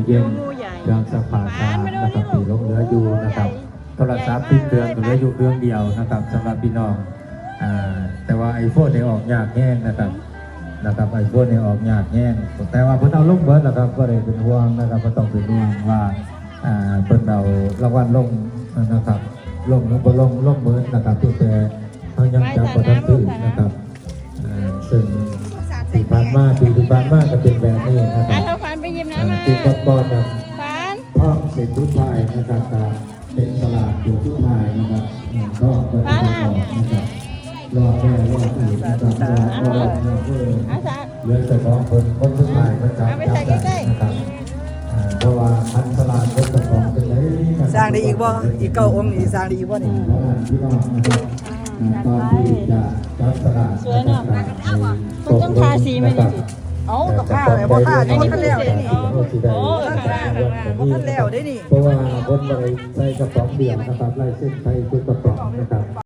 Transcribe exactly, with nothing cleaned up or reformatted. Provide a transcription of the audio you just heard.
เย็น เครื่องซักผ้าสะอาดนะครับ ที่หลงเหลืออยู่นะครับ โทรศัพท์ติดเครื่องก็เหลืออยู่เครื่องเดียวนะครับ สำหรับพี่น้อง อ่า แต่ว่า iPhone เนี่ยออกยากแฮงนะครับ นะครับ iPhone เนี่ยออกยากแฮง แต่ว่าเพิ่นเอาลงเบิดแล้วครับ บ่ได้เป็นห่วงนะครับ บ่ต้องเป็นห่วงว่า อ่า เพิ่นเอารางวัลลงนะครับ ลงหรือบ่ลง ลงเบิดนะครับ เพียงแต่เฮายังจับบ่ทันถืกนะครับ อ่า ซึ่งที่ผ่านมา ปีที่ผ่านมาก็เป็นแบบนี้นะครับ อ่ะเราฟันไปหยิบน้ำ อ่า มา ปีก่อนๆนั้น ฟัน พร้อมเสร็จสุดท้ายนะครับ ก็เป็นสลากตัวสุดท้ายนะครับ อืม ก็ก็จะได้ออกนะครับ รอบแรกรอบอื่นนะครับ รอบรอบรอบเออ อาสา เหลือแต่ของคนคนสุดท้ายมันจับ เอาไปใส่ จับ ใกล้ ได้นะครับ อ่า เพราะว่าพันสลากคนเจ้าของเป็นไงนะครับ สร้างได้อีกบ่อีกเก้าองค์นี่สร้างได้อีกบ่นี่ อ่า เพราะฉะนั้นพี่น้องนะครับ อ่า ตอนที่จะจับสลากนะครับ มันต้องทาสีไหมนี่ เอาก็ทาแล้วบ่ทานี่มันแล้วได้นี่ โอ้ มันแล้วได้นี่ เพราะว่าคนอะไรใส่กระป๋องเดียวนะครับ ไล่เส้นใส่ทุกกระป๋องนะครับ